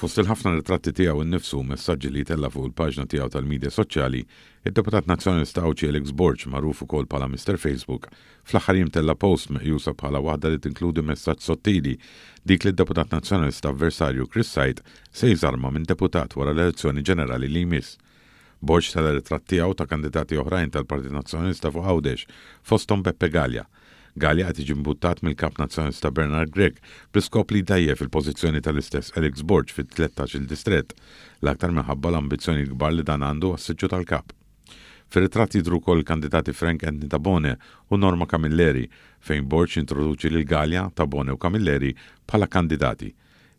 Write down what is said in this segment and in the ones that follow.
Fost il-ħafna ritratti tiegħu nnifsu u messaġġi li jtella' fuq il-paġna tiegħu tal-midja soċjali, id-Deputat Nazzjonalista Għawdxi Alex Borg, magħruf ukoll bħala Mister Facebook, fl-aħħar jiem tella' post meqjusa bħala waħda li tinkludi messaġġ sottili, dik li d-Deputat Nazzjonalista avversarju Chris Said se jżarma minn deputat wara l-elezzjoni ġenerali li jmiss. Borg tella' ritratt tiegħu u ta' kandidati oħrajn tal-Partit Nazzjonalista fuq Għawdex, fosthom Beppe Galea. Galea qed jiġi mbuttat mill-Kap Nazzjonalista Bernard Grech bl-iskop li jdgħajjef il-pożizzjoni tal-istess Alex Borg fit-tlettax-il distrett, l-aktar minħabba l-ambizzjonijiet kbar li dan għandu għas-siġġu tal-Kap. Fir-ritratt jidhru wkoll il-kandidati Frank Anthony Tabone u Norma Camilleri, fejn Borg jintroduċi lil Galea, Tabone u Camilleri bħala kandidati.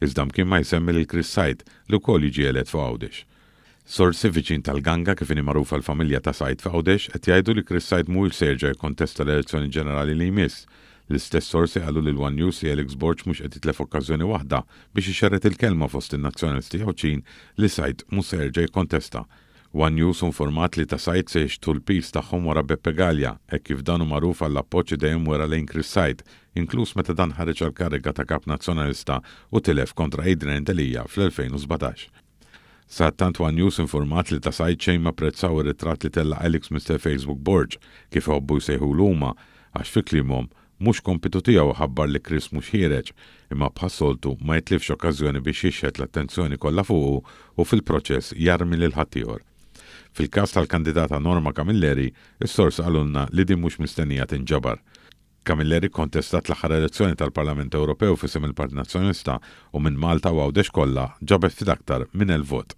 Iżda mkien ma jsemmi lil Chris Said li wkoll jiġi elett fuq Għawdex. Sorsi viċin tal-ganga, kif inhi magħrufa l-familja ta' Said f'Għawdex, qed jgħidu li Chris Said mhuwiex se jerġa' jikkontesta l-elezzjoni ġenerali li jmiss. L-istess sorsi qalu lil one News li Alex Borg mhux qed jitlef okkażjoni waħda biex ixerred il-kelma fost in-Nazzjonalisti Għawdxin li Said mhux se jerġa' jikkontesta. One News hu nfurmat li ta' Said se jixtħu l-piż tagħhom wara Beppe Galea, hekk kif dan hu magħruf għall-appoġġ li dejjem wera lejn Chris Said, inkluż meta dan ħareġ għall-kariga ta' Kap Nazzjonalista u tilef kontra Adrian Delia fl-2017. Sadattant one News infurmat li ta' Said xejn ma apprezzaw ir-ritratt li tella' Alex Mister Facebook Borg, kif iħobbu jsejħulu huma, għax fi kliemhom, mhux kompitu tiegħu iħabbar li Chris mhux ħiereġ, imma bħas-soltu ma jitlifx okkażjoni biex jixħet l-attenzjoni kollha fuqu u fil-proċess jarmi lil ħaddieħor. Fil-każ tal-kandidata Norma Camilleri, is-sorsi qalulna li din mhux mistennija tinġabar. Camilleri kkontestat l-aħħar elezzjoni tal-Parlament Ewropew f'isem il-Partit Nazzjonalista u minn Malta u Għawdex kollha ġabet ftit aktar minn 1,000 vot.